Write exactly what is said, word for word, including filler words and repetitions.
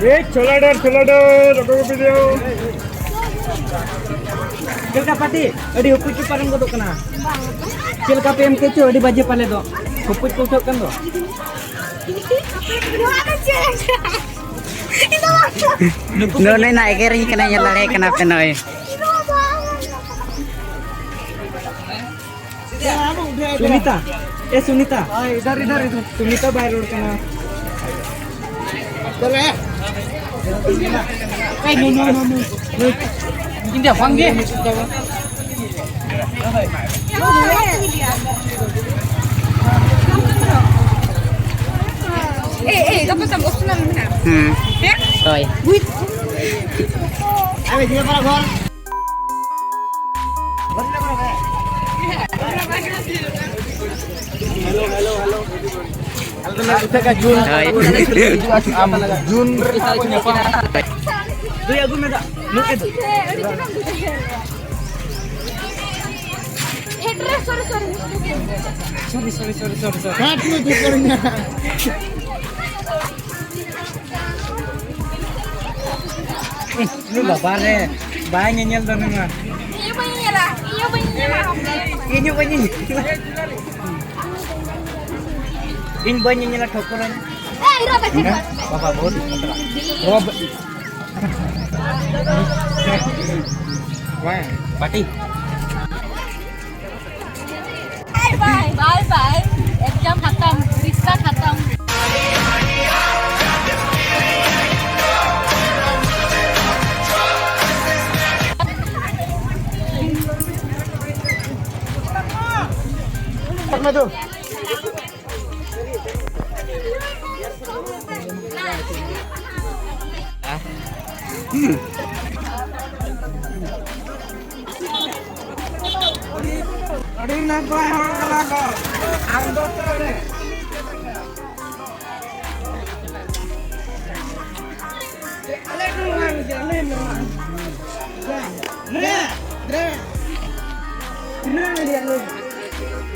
ᱮᱭ ᱪᱷᱳᱞᱟ ᱰᱟᱞ, ᱪᱷᱳᱞᱟ ᱰᱟᱞ, ᱚᱠᱚᱭ ᱠᱚᱯᱮ ᱤᱫᱤᱭᱟ? ᱪᱮᱫ ᱞᱮᱠᱟ ᱯᱟᱴᱤ? ᱟᱹᱰᱤ ᱦᱩᱯᱩᱡ ᱠᱚ ᱯᱟᱨᱚᱢ ᱜᱚᱫᱚᱜ ᱠᱟᱱᱟ᱾ ᱪᱮᱫ ᱞᱮᱠᱟ ᱯᱮ ᱮᱢ ᱠᱮᱫ ᱪᱚ, ᱟᱹᱰᱤ ᱵᱟᱡᱮ ᱯᱟᱞᱮ ᱫᱚ᱾ ᱦᱩᱯᱩᱡ ᱠᱚ ᱩᱴᱷᱟᱹᱜ ᱠᱟᱱ ᱫᱚ᱾ ᱱᱚᱣᱟ ᱫᱚ ᱪᱮᱫ ᱞᱮᱠᱟ? ᱱᱚᱜᱼᱚᱭ ᱱᱟ ᱮᱜᱮᱨᱤᱧ ᱠᱟᱱᱟ, ᱧᱮᱞ ᱫᱟᱲᱮᱭᱟᱜ ᱠᱟᱱᱟ ᱯᱮ ᱱᱚᱜᱼᱚᱭ᱾ ᱥᱩᱱᱤᱛᱟ, ᱮ ᱥᱩᱱᱤᱛᱟ᱾ ᱦᱳᱭ, ᱤᱫᱷᱟᱨ, ᱤᱫᱷᱟᱨ, ᱤᱫᱷᱟᱨ᱾ ᱥᱩᱱᱤᱛᱟ ᱵᱟᱭ ᱨᱚᱲ ᱠᱟᱱᱟ᱾ ᱪᱚᱞᱮ᱾ ᱮ, ᱱᱩ, ᱱᱩ, ᱱᱩ, ᱱᱩ᱾ ᱤᱧ ᱫᱚ ᱵᱟᱝ ᱜᱮ᱾ ᱮ, ᱮ, ᱜᱟᱯᱟ ᱛᱟᱢ optional ᱢᱮᱱᱟᱜᱼᱟ᱾ ᱦᱩᱸ᱾ ᱦᱮᱸ? ᱦᱳᱭ᱾ ᱵᱩᱡᱽ᱾ ᱦᱳᱭ᱾ ᱟᱢ ᱡᱩᱱ ᱨᱮ ᱦᱟᱸᱜ ᱵᱚᱱ ᱧᱟᱯᱟᱢᱟ᱾ ᱫᱩᱭ ᱟᱹᱜᱩ ᱢᱮ ᱫᱟ᱾ ᱱᱩᱠᱩ ᱫᱚ᱾ ᱥᱚᱨᱤ, ᱥᱚᱨᱤ, ᱥᱚᱨᱤ, ᱥᱚᱨᱤ᱾ ᱦᱟᱴ ᱢᱮ ᱪᱮᱫ ᱠᱚᱨᱮ ᱢᱮᱱᱟᱜᱼᱟ? ᱩᱱᱤ ᱵᱟᱵᱟ ᱨᱮ, ᱵᱟᱭ ᱧᱮᱧᱮᱞ ᱫᱚ ᱱᱩᱭ ᱢᱟ᱾ ᱤᱧ ᱦᱚᱸ ᱵᱟᱹᱧ ᱧᱮᱧᱮᱞᱟ, ᱤᱧ ᱦᱚᱸ ᱵᱟᱹᱧ ᱧᱮᱧᱮᱞᱟ, ᱦᱟᱯᱮ᱾ ᱤᱧ ᱦᱚᱸ ᱵᱟᱹᱧ ᱧᱮᱧᱮᱞᱟ᱾ ᱤᱧ ᱵᱟᱹᱧ ᱧᱮᱧᱮᱞᱟ, ᱴᱷᱚᱠᱚᱨᱟᱹᱧ᱾ ᱮᱭ, ᱤᱨᱟ ᱫᱟ, ᱦᱮᱸ? ᱵᱟᱵᱟ, ᱵᱚᱦᱩᱛ ᱠᱷᱟᱛᱨᱟ᱾ ᱵᱟᱵᱟ᱾ ᱵᱟᱝ, ᱯᱟᱴᱤ᱾ Bye bye, bye bye. Exam खत्म, रिश्ता खत्म। ᱟᱹᱰᱤ ᱱᱟᱯᱟᱭ ᱦᱚᱲ ᱠᱟᱱᱟ ᱠᱚ᱾ ᱟᱢ ᱫᱚ ᱚᱠᱚᱭ ᱨᱮ? ᱟᱞᱮ ᱴᱷᱮᱱ ᱢᱟ ᱢᱤᱫᱴᱮᱱ, ᱟᱞᱮ ᱢᱟ᱾ ᱱᱮ, ᱱᱮ, ᱱᱮ, ᱱᱮ, ᱱᱮ᱾